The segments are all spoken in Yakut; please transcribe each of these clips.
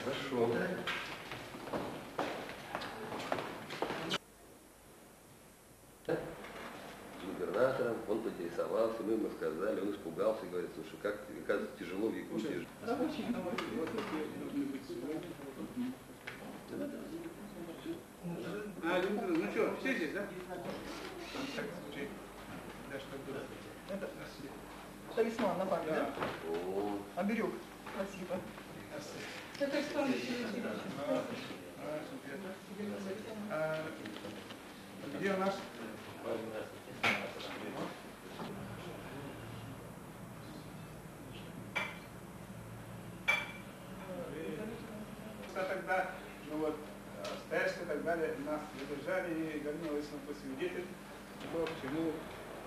Хорошо. С губернатором, он поинтересовался, мы ему сказали, он испугался, говорит, слушай, как, оказывается, тяжело в Якутии. А, ну что, все здесь, да? Это талисман на память, да? Оберег. Спасибо. Это Александр Где у нас? Тогда, ну вот, обстоятельства и так далее нас задержали, и Галина Владимировна свидетель то, к чему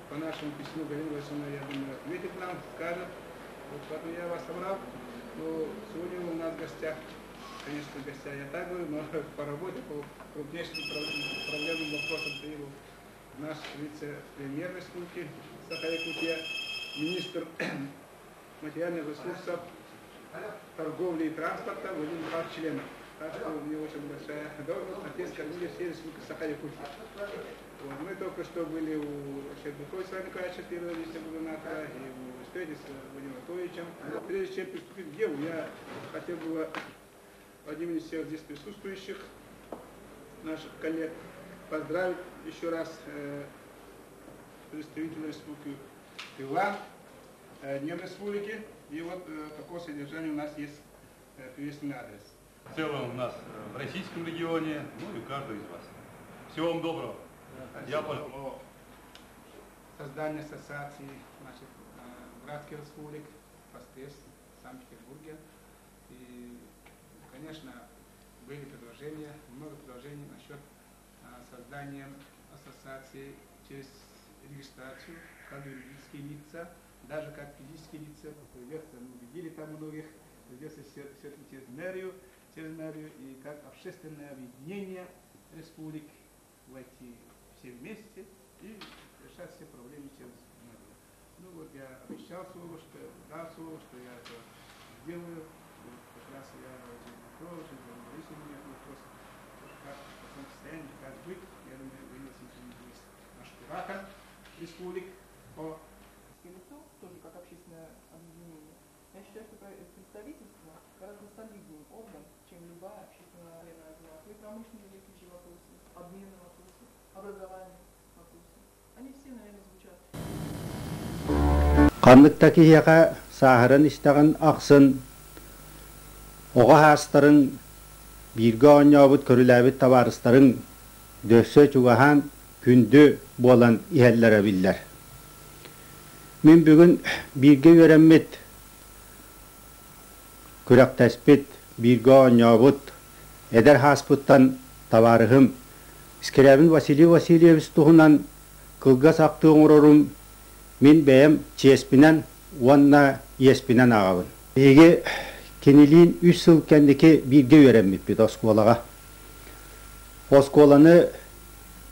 по нашему письму Галина Владимировна, я думаю, ответит нам, скажет. Вот поэтому я вас собрал. Ну, сегодня у нас в гостях, конечно, гостя я так говорю, но по работе, по крупнейшим проблемным вопросам прибыл наш вице-премьер республики Саха-Якутия, министр материальных ресурсов, торговли и транспорта Владимир Михайлович Членов. Так что у меня очень большая должность, отец кормили всей республики Саха-Якутия. Вот, мы только что были у Щербакова Александра Николаевича, первого вице-губернатора, и у встретились с Владимиром Анатольевичем. Прежде чем приступить к делу, я хотел бы от имени всех здесь присутствующих, наших коллег, поздравить еще раз представителей Республики Тыва, Днем Республики. И вот такого содержания у нас есть приветственный адрес. В целом у нас в российском регионе, ну и у каждого из вас. Всего вам доброго. Я о создании ассоциации, значит, братских республик, Пастес в Санкт-Петербурге. И, конечно, были предложения, много предложений насчет создания ассоциации через регистрацию как юридические лица, даже как физические лица. Придется, мы убедили там многих, придется все-таки через мэрию и как общественное объединение республик войти все вместе и решать все проблемы через мэрию. Ну вот я обещал слово, что дал слово, что я это сделаю. Вот как раз я Петрович, Борисович меня вопрос, как в каком состоянии, как быть. Я думаю, Владимир Васильевич есть наш куратор республик по лицо, тоже как общественное объединение. Я считаю, что представительство гораздо солиднее орган, чем любая общественная организация. И промышленные какие вопросы, обмены вопросы, образование вопросы. Они все, наверное, звучат. Ханнык да киһиэхэ сааһыран истэҕин ахсын оҕо саастарыҥ бииргэ оонньообут көрүлээбит табаарыстарыҥ дөссө чугаһаан күндү буолан иһэллэрэ биллэр. Мин бүгүн бииргэ үөрэммит, күрэхтэспит, бииргэ оонньообут эдэр сааспыттан табаарыһым Скрябин Василий Васильевич туһунан кылгас ахтыы оҥорорум мин бэйэм чиэспинэн уонна иэспинэн ааҕабын. Биһиги кинилиин үс сыл кэнники бииргэ үөрэммиппит оскуолаҕа. Оскуоланы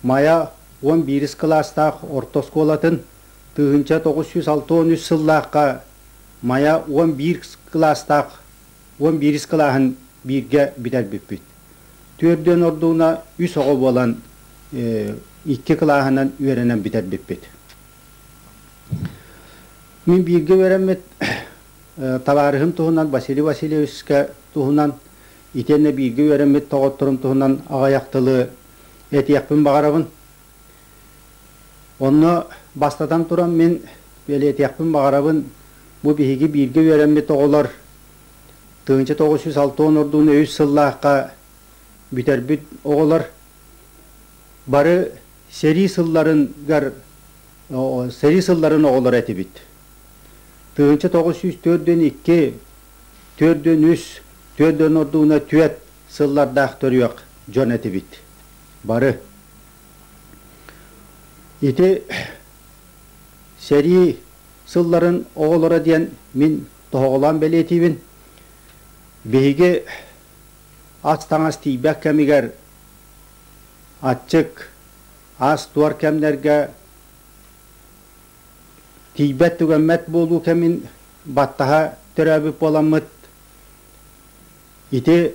Майа 11 кылаастаах орто оскуолатын 1963 сыллаахха Майа 11 кылаастаах 11 кылааһын бииргэ бүтэрбиппит. Түөрдүөн ордууна үс оҕо буолан икки кылааһынан үөрэнэн бүтэрбиппит. Мин бииргэ үөрэммит табаарыһым туһунан Василий Васильевичка туһунан итиэннэ бииргэ үөрэммит доҕотторум туһунан аҕыйах тылы этиэхпин баҕарабын. Онно бастатан туран мин бэлиэтиэхпин баҕарабын, бу биһиги бииргэ үөрэммит оҕолор 1960 ордууну үс сыллаахха бүтэрбит оҕолор бары сэрии сылларыгар сэрии сылларын оҕолоро этибит. 1942, 43, 4 ордууна түөрт сыллардаах төрүөх дьон этибит. Бары. Ити сэрии сылларын оҕолоро диэн мин тоһоҕолоон бэлиэтиибин. Биһиги ас-таҥас тиийбэт кэмигэр аччык, аас-туор кэмнэргэ тиийбэт-түгэммэт буолуу кэмин баттаһа төрөөбүт буоламмыт. Ити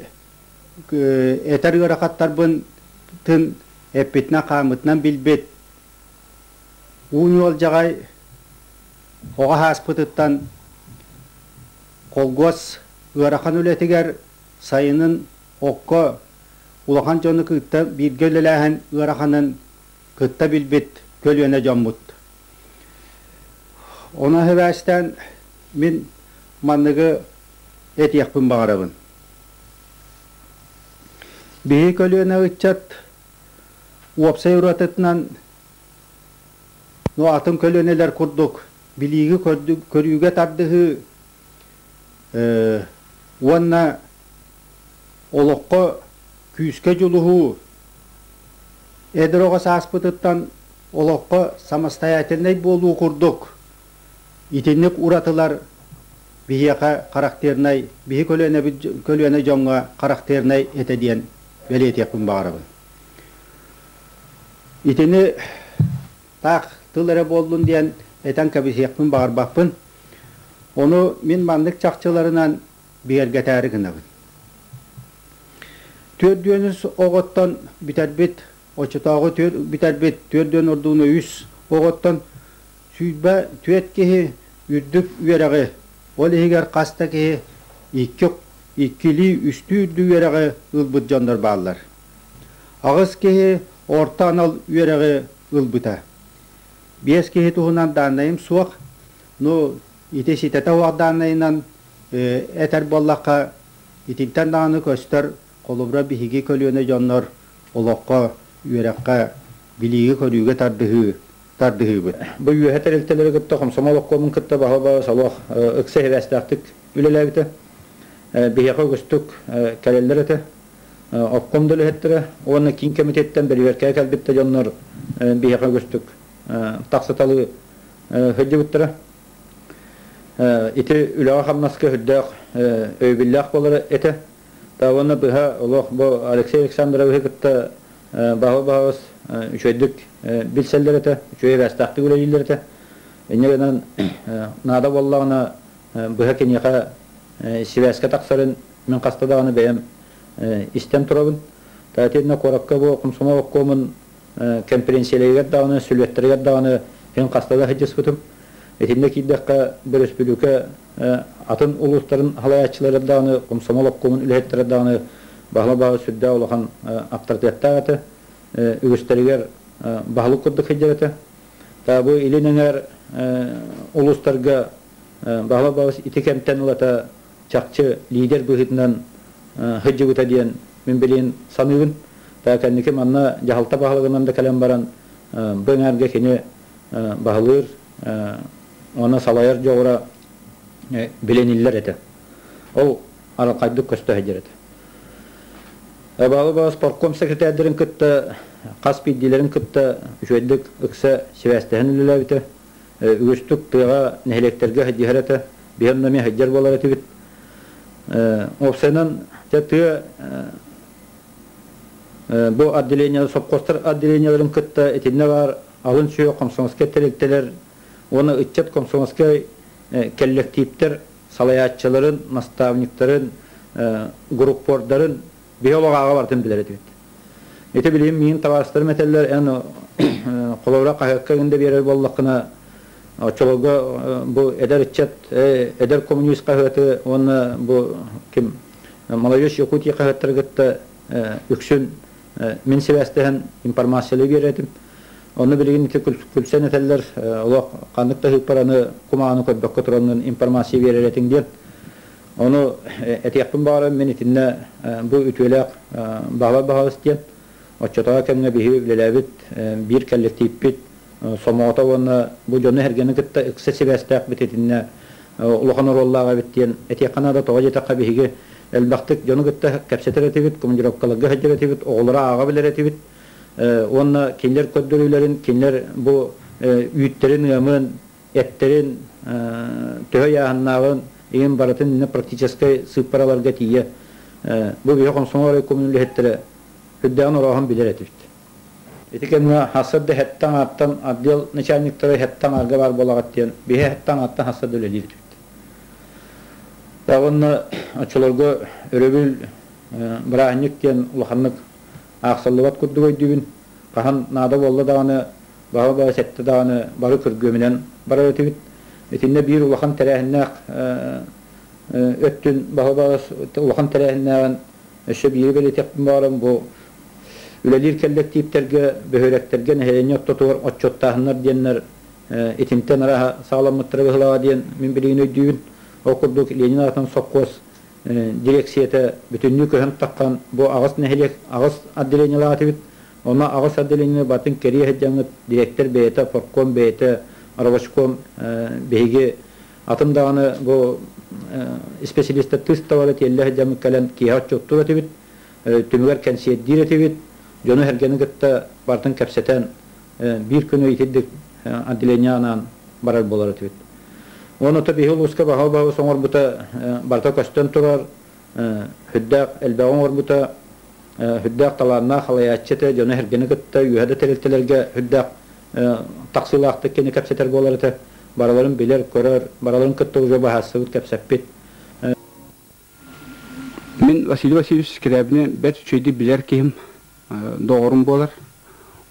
этэр ыарахаттарбын тын эппитинэн-хааммытынан билбит уу ньуолдьаҕай оҕо ааспытыттан холкуос ыарахан үлэтигэр сайынын окко улахан дьону кытта бииргэ үлэлээһин ыараханын кытта билбит көлүөнэ дьоммут. Онон сибээстээн мин манныгы этиэхпин баҕарабын. Биһи көлүөнэ ыччат уопсай уратытынан ну атын көлүөнэлэр курдук билииги көрүүгэ тардыһыы уонна олоххо күүскэ дьулуһуу эдэр оҕо сааспытыттан олоххо самостоятельнай буолуу курдук итинник уратылар биһиэхэ характернай, биһи көлүөнэбит көлүөнэ дьоҥҥо характернай этэ диэн бэлиэтиэхпин баҕарабын. Итини таах тыл эрэ буоллун диэн этэн кэбиһиэхпин баҕарбаппын. Ону мин маннык чахчыларынан бигэргэтээри гынабын. Түөрдүөнүс оҕоттон бүтэрбит, оччотооҕу бүтэрбит түөрдүөн ордууну үс оҕоттон 24 киһи үрдүк үөрэҕи, ол иһигэр хас да киһи икки, иккилии, үстүү үрдүк үөрэҕи ылбыт дьоннор бааллар. Аҕыс киһи орто анал үөрэҕи ылбыта. Биэс киһи туһунан дааннайым суох, ну ити ситэтэ суох дааннайынан этэр буоллахха, итинтэн даҕаны көстөр, холобура биһиги көлүөнэ дьоннор олоххо, үөрэххэ, билиигэ-көрүүгэ тардыһыы тардыһыыбыт. Бу үөһэ тэрилтэлэри кытта комсомол обкомун кытта баһа-баһа солох ыкса сибээстээхтик үлэлээбитэ. Биһиэхэ үгүстүк кэлэллэр этэ. Обком да үлэһиттэрэ уонна киин комитеттэн бэриверкэҕэ кэлбит да дьоннор биһиэхэ үгүстүк тахсыталыы сылдьыбыттара. Ити үлэҕэ-хамнаска сүрдээх өйөбүллээх буолар этэ. Уонна быһа олох бу Алексей Александровиһы кытта баһа-баһабыс үчүгэйдик билсэллэр этэ, үчүгэй эбээстээхтик үлэлииллэр этэ. Инньэ гынан наада буоллаҕына быһа киниэхэ сибээскэ тахсарын мин хаста даҕаны бэйэм истэн турабын. Итиэннэ куоракка бу комсомол обкомун кэмпириэнсийэлэригэр даҕаны, сүлүөттэригэр даҕаны мин хаста да сылдьыспытым. Итиннэ киирдэххэ өрөспүүбүлүкэ атын улуустарын салайааччылара даҕаны, комсомол обкомун үлэһиттэрэ даҕаны баһыла-баһы сүрдээх улахан аптарытыаттаах этэ. Үгүстэригэр баһылык курдук сылдьар этэ. Бу илин эҥээр улуустарга баһыла-баһы ити кэмтэн ылата чахчы лидер быһыытынан сылдьыбыта диэн мин билигин саныыбын. Кэнники манна дьаһалта баһылыгынан да кэлэн баран бу эҥээргэ кини баһылыыр уонна салайар дьоҕура билиниллэр этэ. Ол арылхайдык көстө сылдьар этэ. Баҕа спортком секретардарын кытта хас биирдиилэрин кытта үчүгэйдик ыкса сибээстэһэн үлэлээбитэ. Үгүстүк тыаҕа нэһилиэктэргэ сылдьыһар этэ. Биһи онно эмиэ сылдьар буолар этибит. Уопсайынан дьэ тыа бу отделение сопхуостар отделениеларын кытта итиннэ баар алын сүһүөх комсомольскай тэрилтэлэр уонна ыччат комсомольскай кэллэктииптэр салайааччыларын, наставниктарын, группордарын биһи олох ааҕа барытын билэр этибит. Ити билигин миигин табаарыстарым этэллэр, эн холобура хаһыакка гын да биэрэр буоллаххына, оччолорго бу эдэр ыччат, эдэр коммунист хаһыаты уонна бу ким Молодежь Якутии хаһыаттары кытта үксүн мин сибээстэһэн информациялыы биэрэр этим. Онно билигин ити күлсэн этэллэр, олох ханнык да ыыппараны кумаҕаны көрбөккө тураннын информация биэрэр этиҥ диэн. Ону этиэхпин баҕарабын мин итиннэ бу үтүөлээх баһылай баһылыс диэн оччотооҕу кэмҥэ биһиги үлэлээбит биир кэллэктииппит сомоҕото уонна бу дьону-сэргэни кытта ыкса сибээстээхпит итиннэ улахан оруоллаах эбит диэн этиэххэ наада. Тоҕо диэтэххэ биһиги элбэхтик дьону кытта кэпсэтэр этибит, командировкаларга сылдьар этибит, оҕолору ааҕа билэр этибит. Уонна кинилэр көрдөрүүлэрин, кинилэр бу үүттэрин ыамын, эттэрин төһө ыйааһыннааҕын иһин барытын иннэ практическай сыыппараларга тиийэ бу биһи комсомол райкомун үлэһиттэрэ үрдээҕин орооһон билэр этибит. Ити кэмҥэ хассар да хэттэн ааттан отдел начальниктара хэттэн аарга баар буолаҕыт диэн биһи хэттэн ааттан хассар да үлэлиир этибит. Уонна Оччолорго өрөбүл бырааһынньык диэн улаханнык аахсаллыбат курдук өйдүүбүн. Хаһан наада буолла даҕаны, баһа-баһа сэттэ даҕаны бары күргүөмүнэн барар этибит. Итиннэ биир улахан тэрээһиннээх өттүн баһа-баһа улахан тэрээһиннээҕин өссө биири бэлиэтиэхпин баҕарабын. Бу үлэлиир кэллэктииптэргэ, бөһүөлэктэргэ нэһилиэнньэ ортотугар отчуоттааһыннар диэннэр итинтэн арааһа саҕаламмыттара быһыылааҕа диэн мин билигин өйдүүбүн. Ол курдук Ленин аатынан сопхуос дирекцията бүтүннүү көһөн таххан бу аҕыс нэһилиэк аҕыс отделениелаах этибит. Онно аҕыс отделение батын кэрийэ сылдьаҥҥыт директор бэйэтэ, форком бэйэтэ, рабочком биһиги атын даҕаны бу исписэлиистэр тыыс табара тиэллэ сылдьаммыт кэлэн киэһэ отчуоттуур этибит, түмүгэр кэнсиэрдиир этибит, дьону-сэргэни кытта барытын кэпсэтэн биир күнү итирдик отделение анаан барар буолар этибит. Уонна то биһи улууска баһа-баһа оҥорбута барыта көстөн турар, сүрдээх элбэҕи оҥорбута, сүрдээх талааннаах халайааччы этэ, дьону-сэргэни кытта үөһэ да тэрилтэлэргэ сүрдээх тахсыылаахтык кини кэпсэтэр буолар этэ. Барыларын билэр, көрөр, барыларын кытта уже баһассыбыт, кэпсэппит. Мин Василий Васильевич Скрябины бэрт үчүгэйдик билэр киһим, доҕорум буолар.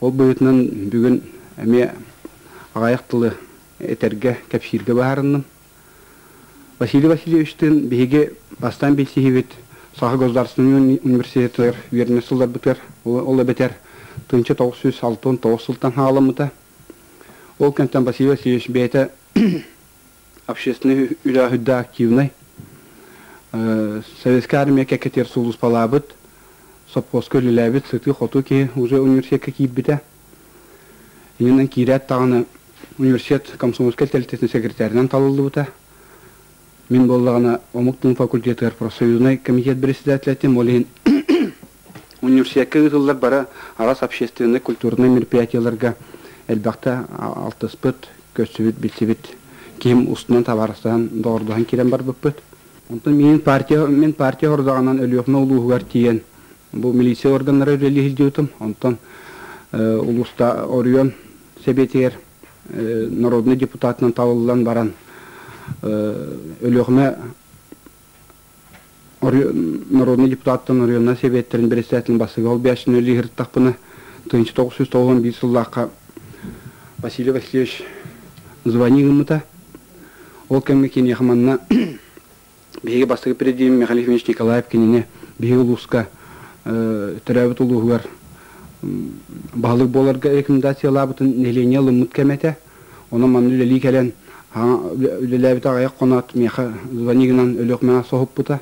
Ол быһыытынан бүгүн эмиэ аҕыйах тылы этэргэ, кэпсииргэ быһаарынным. Василий Васильевичтыын биһиги бастаан билсиһибит Саха государственнай университетыгар үөрэнэ сылларбытыгар, ол эбэтэр 1969 сылтан хаалламмыта. Ол кэмтэн Василий Васильевич бэйэтэ общественный үлэ үрдэ активнай, Советскай армия кэккэтигэр сулууспалаабыт, сопхуоска үлэлээбит сытыы-хотуу киһи уже университекка киирбитэ. Иннинэн киирээт даҕаны университет комсомольскай тэрилтэтин секретарынан талыллыбыта. Мин буоллаҕына омук тылын факультетыгар профсоюзнай комитет председателэ этим, ол иһин университекка ыытыллар бары араас общественнай, культурнай мероприятиеларга элбэхтэ алтыспыт, көрсүбүт, билсибит киһим устунан табаарыстаһан, доҕордоһон киирэн барбыппыт. Онтон мин партия, мин партия хордаҕынан Өлүөхүмэ улууһугар тиийэн бу милиция органнара үлэлии сылдьыбытым. Онтон улууста оройуон сэбиэтигэр народный депутатынан талыллан баран Өлүөхүмэ народный депутаттан оройуоннар сэбиэттэрин председателин бастакы холбооччуну үлэлии сырыттахпына 1991 сыллаахха Василий Васильевич звонии гыммыта. Ол кэмҥэ киниэхэ манна биһиги бастакы президент Михаил Ефимович Николаев кинини биһиги улууска төрөөбүт улууһугар баһылык буоларга рекомендациялаабытын нэһилиэнньэ ылыммыт кэмэ этэ. Онон манна үлэлии кэлэн үлэлээбит аҕыйах хоноот миэхэ звонигынан Өлүөхүмэҕэ соһуппута.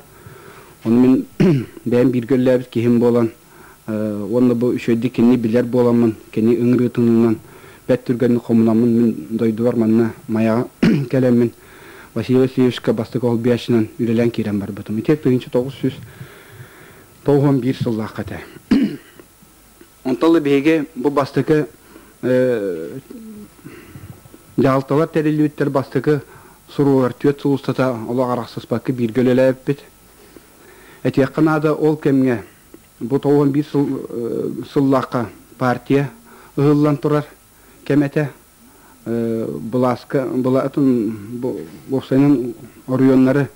Ону мин бэйэм бииргэ үлэлээбит киһим буолан уонна бу үчүгэйдик кинини билэр буоламмын, кини ыҥырыытынан бэрт түргэнник хомунаммын мин дойдубар манна Майаҕа кэлэммин Василий Васильевичка бастакы холбуйааччынан үлэлээн киирэн барбытым. Ити 1991 сыллаахха этэ. Онтон да биһиги бу бастакы дьаһалталар тэриллибиттэр бастакы суругар түөрт сыл устата олох арахсыспакка бииргэ үлэлээбиппит. Этиэххэ наада, ол кэмҥэ бу 91 сыл сыллаахха партия ыһыллан турар кэм этэ. Былааска былаатын уопсайынан оройуоннары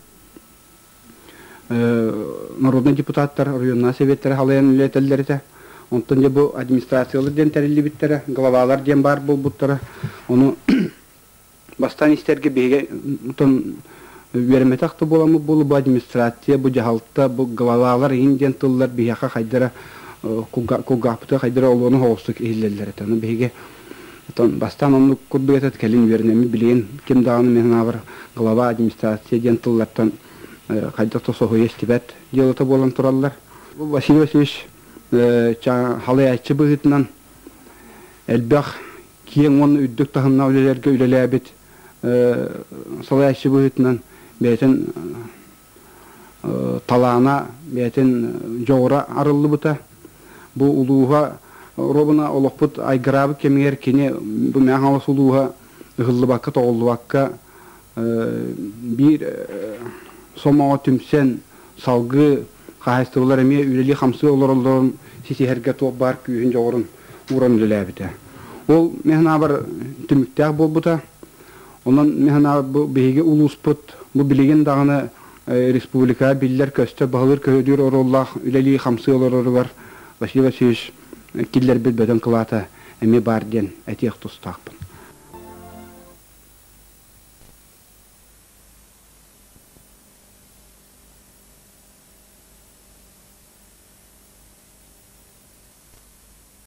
народнай депутаттар оройуоннаа сэбиэттэрэ халайан үлэлэтэллэр этэ. Онтон дьэ бу администрациялар диэн тэриллибиттэрэ, главалар диэн баар буолбуттара. Ону бастаан истэргэ биһиги отон үөрэммэтэх да буоламмыт буолу бу администрация, бу дьаһалта, бу главалар иһин диэн тыллар биһиэхэ хайдара кулгаахпытыгар хайдара олуона соҕустук иһиллэллэр этэ. Ону биһиги отон бастаан оннук курдук этэ, кэлин үөрэнэммит билигин ким даҕаны мин санаабар глава администрация диэн тыллартан хайдах да соһуйа истибэт дьыалата буолан тураллар. Василий Васильевич халайааччы быһыытынан элбэх киэҥ уонна үрдүк таһымнаах үлэлэргэ үлэлээбит салайааччы быһыытынан бэйэтин талаана, бэйэтин дьоҕура арыллыбыта. Бу улууһа робуна олохпут айгыраабыт кэмигэр кини бу Мэҥэ Хаҥалас улууһа ыһыллыбакка, тоҕуллубакка биир сомоҕо түмсэн салгыы хаһаайыстыбалар эмиэ үлэлии-хамсыы олороллорун ситиһэргэ туох баар күүһүн-дьоҕурун ууран үлэлээбитэ. Ол мин санаабар түмүктээх буолбута. Онон мин санаабар бу биһиги улууспут бу билигин даҕаны республикаҕа биллэр-көстөр, баһылыыр-көһүлүүр оруоллаах үлэлии-хамсыы олороругар Василий Васильевич киллэрбит бөдөҥ кылаата эмиэ баар диэн этиэх тустаахпын.